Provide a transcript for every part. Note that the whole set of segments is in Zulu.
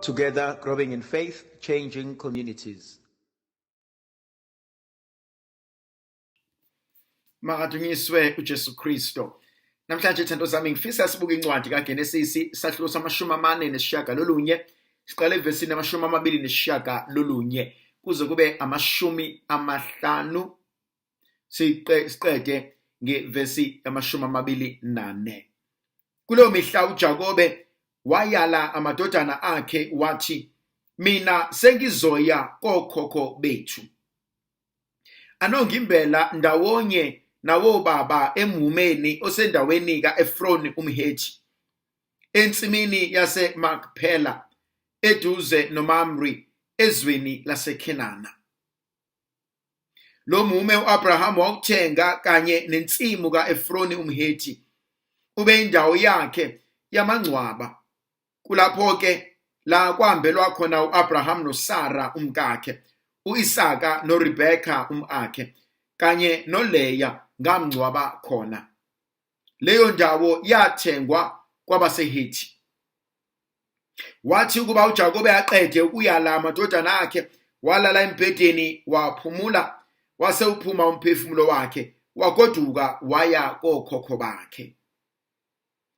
Together, growing in faith, changing communities. Makadunyiswe uJesu Kristo. Namhlanje thando zami ngifisa sibuke incwadi kaGenesis isahluko samashumi amane nesishiyagalolunye siqale evesini amashumi amabili nesishiyagalolunye kuze kube amashumi amahlanu siqede ngevesi yamashumi amabili nane. Kuleyo mihla uJakobe wayala amadodana akhe wathi, mina sengizoya kokhokho bethu. Anongimbela ndawonye nawobaba emhumeni osendaweni ka-Efroni umHethi, ensimini yaseMakphela eduze noMamre ezweni laseKhenana. Lo mume u-Abraham wawuthenga kanye nensimu ka-Efroni umHethi ube indawo yakhe yamangcwaba. Kulapho-ke la kwambelwa khona u-Abraham noSara umkakhe, u-Isaka noRebeka umkakhe, kanye noLeya ngamngcwaba khona. Leyo ndawo yathengwa kwabaseHethi. Wathi ukuba uJakobe aqede ukuyala amadodana akhe, walala embhedeni waphumula, wase uphuma umphefumulo wakhe, wagoduka waya kokhokho bakhe.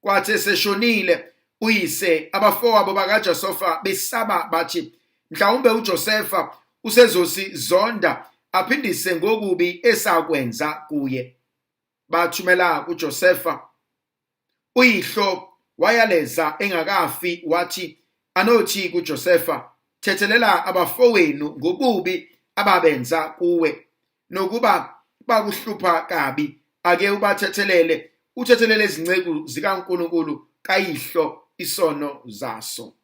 Kwathi eseshonile uyise, abafowabo bakaJosefa besaba bathi, mhlawumbe uJosefa usezosizonda aphindise ngokubi esakwenza kuye. Bathumela kuJosefa Uyihlo wayaleza engakafi wathi anothi kuJosefa, thethelela abafowenu ngobubi ababenza kuwe, nokuba bakuhlupha kabi, ake ubathethelele, uthethelele izinceku zikaNkulunkulu kayihlo isono zaso.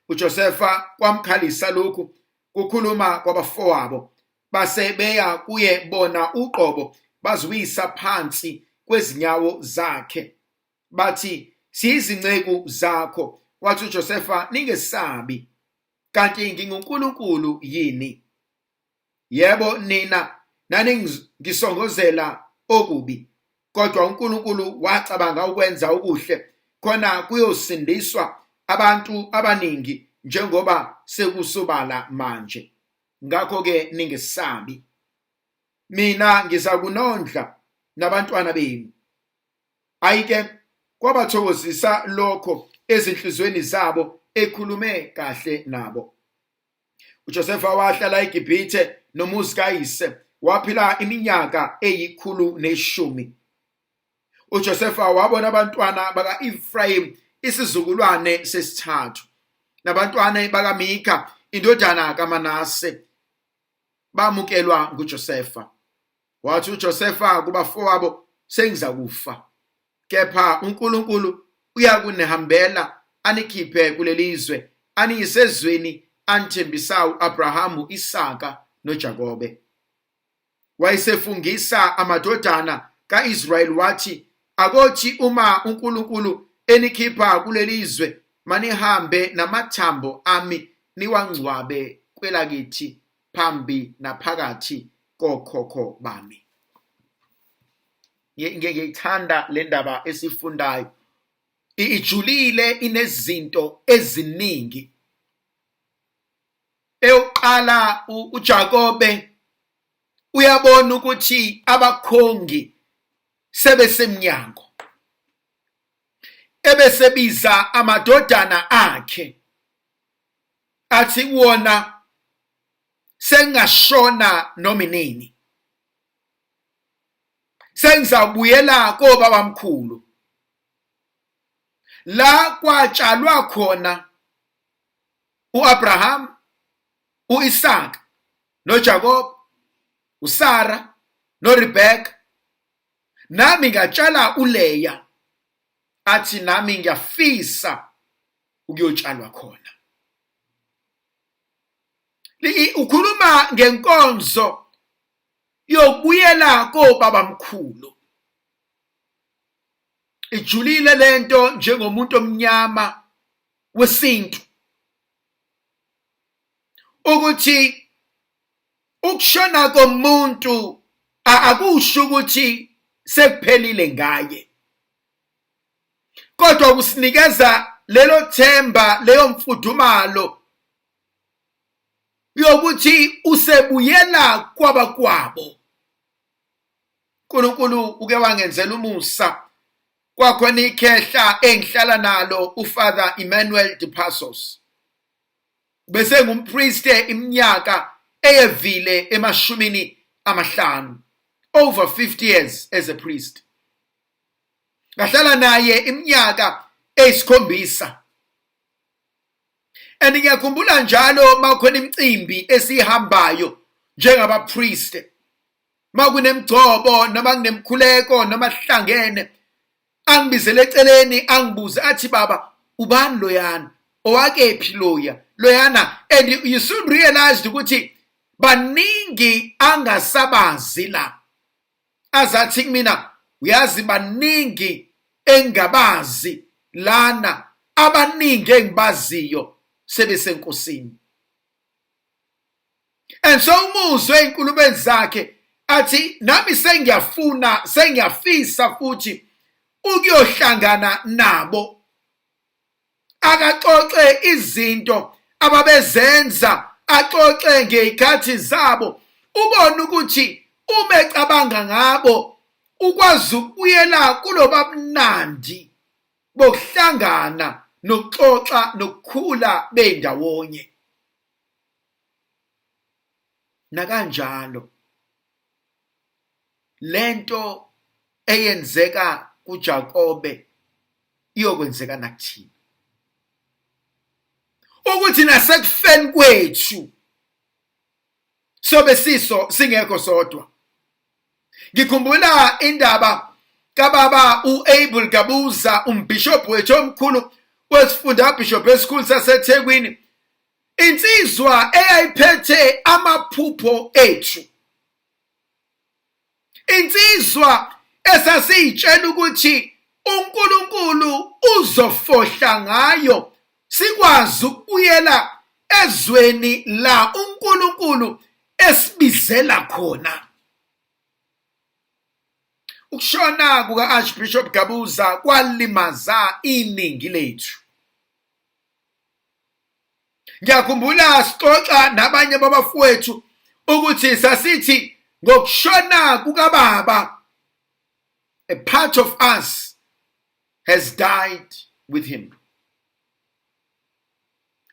UJosefa kwamkhalisa lokhu kukhuluma kwabafowabo, base beya kuye bona uqobo baziwisa phansi kwezinyawo zakhe, bathi, siyizinceku zakho. Wathi uJosefa, ningesabi, kanti nginguNkulunkulu yini? Yebo, nina naningisongozela okubi, kodwa uNkulunkulu wacabanga ukwenza okuhle, khona kuyosindiswa abantu abaningi njengoba sekusobala manje. Ngakho-ke ningesabi, mina ngizakunondla nabantwana benu. Ayike kwabathokozisa lokho ezinhliziyweni zabo, ekhulume kahle nabo. UJosefa wahlala eGibhithe nomuzi kayise, waphila iminyaka eyi-110. UJosefa wabona abantwana baka-Efrayimi, isizukulwane sesithathu, nabantwana bakaMika indodana kaManase, bamukelwa nguJosefa. Wathi uJosefa kubafowabo, sengizakufa, kepha uNkulunkulu uyakunihambela anikhiphe kuleli zwe aniyise ezweni anithembisa u-Abrahamu, Isaka noJakobe. Wayesefungisa amadodana ka-Israyeli wathi, akothi uma uNkulunkulu enikhipha kuleli zwe, manihambe namathambo ami niwangcwabe kwelakithi phambi naphakathi kokhokho bami. Ngiyayithanda le ndaba esifundayo, ijulile, inezinto eziningi. Eyokuqala, uJakobe uyabona ukuthi abakhongi sebesemnyango, ebesebiza amadodana akhe athi kuwona, sengingashona noma inini, sengizabuyela kobabamkhulu la kwatshalwa khona uAbraham, uIsaka noJakob, uSara noRebecca. Nami ngatshala uLeya, athi nami ngiyafisa ukuyotshalwa khona. Ukhuluma ngenkonzo yokubuyela kobabamkhulu. Ijulile lento njengomuntu omnyama wesintu, ukuthi ukushona komuntu akusho ukuthi sekuphelile ngaye, kodwa kusinikeza lelo themba, leyo mfudumalo yokuthi usebuyela kwabakwabo. uNkulunkulu uke wangenzela umusa, kwakhona ikhehla engihlala nalo, uFather Emmanuel de Passos, bese ngumprieste iminyaka eyevile ema-50, over 50 years as a priest. Ngahlala naye iminyaka eyisikhombisa, and ngiyakhumbula njalo makukhona imicimbi esihambayo njengabapriest, makunemgcobo noma kunemkhuleko noma sihlangene, angibizele eceleni, angibuze, athi, "Baba, ubani loyana? Owakephi loya loyana?" And you soon realized ukuthi baningi angasabazi la. Azathi kumina, "Uyazi, baningi engabazi lana, abaningi engibaziyo sebesenkosini." And so umuzwe ey'nkulumeni zakhe athi, "Nami sengiyafuna, sengiyafisa futhi ukuyohlangana nabo." Akaxoxe izinto ababezenza, axoxe ngey'khathi zabo, ubone ukuthi uma ecabanga ngabo ukwazi ukubuyela kuloba mnandi bokuhlangana nokuxoxa nokukhula bendawonye. Nakanjalo lento eyenzeka kuJakobe iyokwenzeka nakuthina, ukuthi nasekufeni kwethu sobe siso singekho sodwa. Ngikhumbula indaba kababa uAbel Gabuza, umbishop wethu omkhulu wesifunda bishop esikhulu saseThekwini, insizwa eyayiphethe amaphupho ethu, insizwa esasiyitshela ukuthi uNkulunkulu uzofohla ngayo sikwazi ukubuyela ezweni la uNkulunkulu esibizela khona. Ukushona kuka-Archbishop Gabuza kwalimaza iningi lethu. Ngiyakhumbula sixoxa nabanye babafowethu ukuthi sasithi ngokushona kukababa, a part of us has died with him.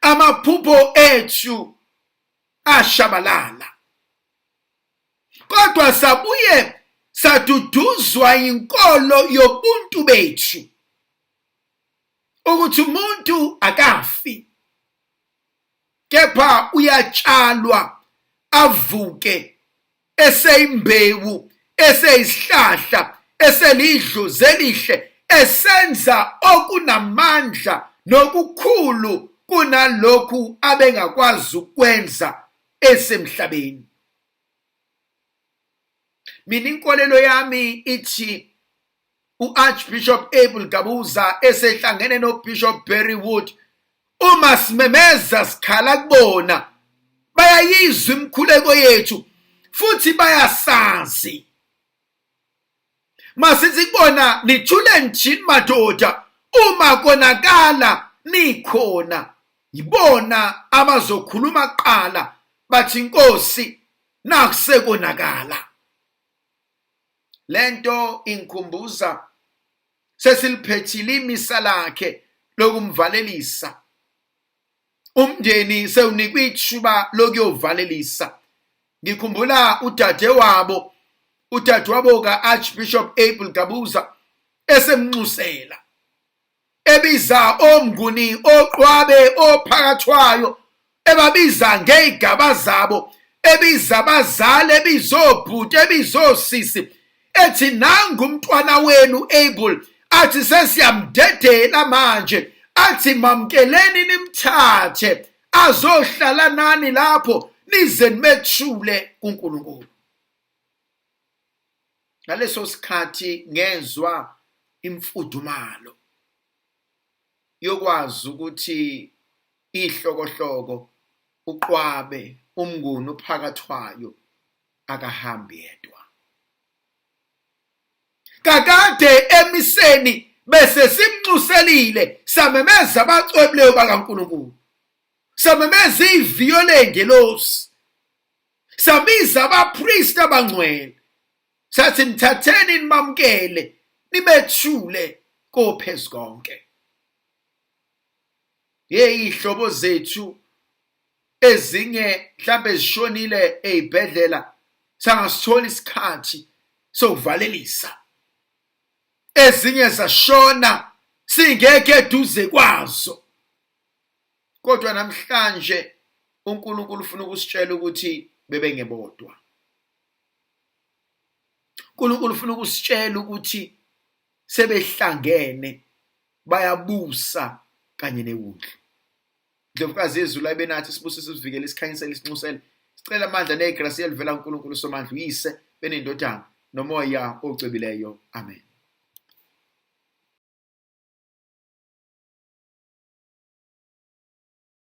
Amaphupho ethu ashabalala, kodwa sabuye saduduzwa inkolo yobuntu bethu ukuthi umuntu akafi, kepha uyatshalwa, avuke eseyimbewu, eseyisihlahla, eselidlozi elihle, esenza okunamandla nokukhulu kunalokhu abengakwazi ukwenza esemhlabeni. Mina inkolelo yami ithi uArchbishop Abel Gabuza esehlangene noBishop Barry Wood, uma simemeza sikhala kubona, bayayizwa imikhuleko yethu futhi bayasazi. Masithi kubona, "Nithule njini madoda, uma konakala nikhona?" Yibona abazokhuluma kuqala, bathi, "Inkosi, nakusekonakala." Lento ingikhumbuza sesiliphethile imisa lakhe lokumvalelisa. Umndeni sewunikwe ithuba lokuyovalelisa. Ngikhumbula udade wabo, udadewabo ka-Archbishop Abel Gabuza, esemnxusela, ebiza oMnguni, oQwabe, oPhakathwayo, ebabiza ngey'gaba zabo, ebiza abazali, ebiza obhuti, ebiza osisi, ethi, "Nangu umntwana wenu Abel," athi, "sesiyamdedela manje," athi, "Mamkeleni, nimthathe azohlala nani lapho nize nimethule kuNkulunkulu." Ngaleso sikhathi ngezwa imfudumalo yokwazi ukuthi ihlokohloko, uQwabe, uMnguni, uPhakathwayo akahambi yedwa. Kakade emiseni bese simnxuselile. Samemeza abacwebileyo bakaNkulunkulu, samemeza iviyo lengelosi, sabiza abapristi abangcwele, sathi nithatheni nimamukele nibethule kophezu konke. Yeyi ihlobo zethu ezinye mhlambe zishonile ezibhedlela, sangasithola isikhathi sokuvalelisa. Ezinye zashona singekho eduze kwazo. Kodwa namhlanje uNkulunkulu ufuna ukusitshela ukuthi bebengebodwa. uNkulunkulu ufuna ukusitshela ukuthi sebehlangene bayabusa kanye newundlu. Ndlovukazi yezulu ayibe nathi, sibusise, sivikele, sikhanyisele, sinxusele. Sicela amandla negrasi elivela kuNkulunkulu Somandla, uYise benendodana noMoya ocwebileyo. Amen.